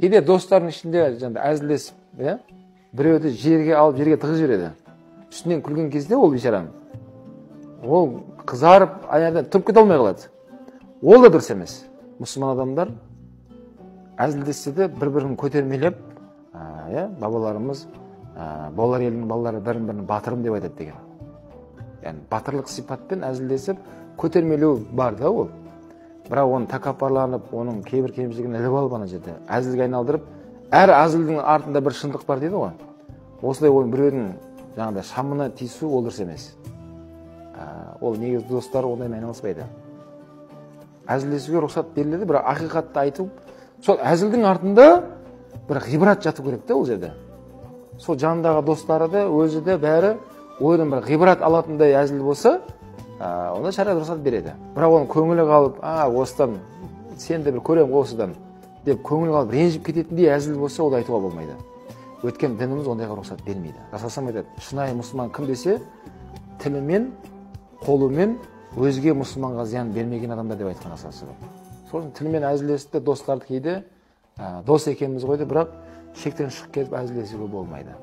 Кейде достардың ішінде жаңағыдай әзілдесіп, иә, біреуді жерге алып, жерге тығып жібереді. Үстінен күлген кезде ол бейшараның, ол қызарып, аяғынан тұрып кете алмай қалады. Ол да дұрыс емес. Мұсылман адамдар әзілдессе де бір-бірін көтермелеп, иә, бабаларымыз, болар елінің балалары бірін-бірін батырым деп айтады деген. Яғни батырлық сипатпен әзілдесіп көтермелеу бар да ол. Бірақ оны тәкаппарланып, оның кейбір кемшілігін іліп алып ана жерде әзілге айналдырып, әр әзілдің артында бір шындық бар дейді ғой. Осылай оның біреудің жаңағыдай шамына тиісу ол дұрыс емес. Ол негізі достар ондаймен айналыспайды. Әзілдесуге рұқсат беріледі, бірақ ақиқатты айту, сол әзілдің артында бір ғибрат жату керек те ол жерде. Сол жанындағы достары да, өзі де бәрі ойдан бір ғибрат алатындай әзіл болса, онда шариғат рұқсат береді. Бірақ оның көңілі қалып, осыдан сен де бір көремін ғой осыдан деп көңілі қалып ренжіп кететіндей әзіл болса, ол айтуға болмайды. Өйткені дініміз ондайға рұқсат бермейді. Расул айтады, шынайы мұсылман кім десе, тілімен, қолымен өзге мұсылманға зиян бермеген адамдар деп айтқан Расул. Сол үшін тілмен әзілдесіп те достарды кейде, дос екенбіз ғой деп, бірақ шектен шығып кетіп әзілдесуге болмайды.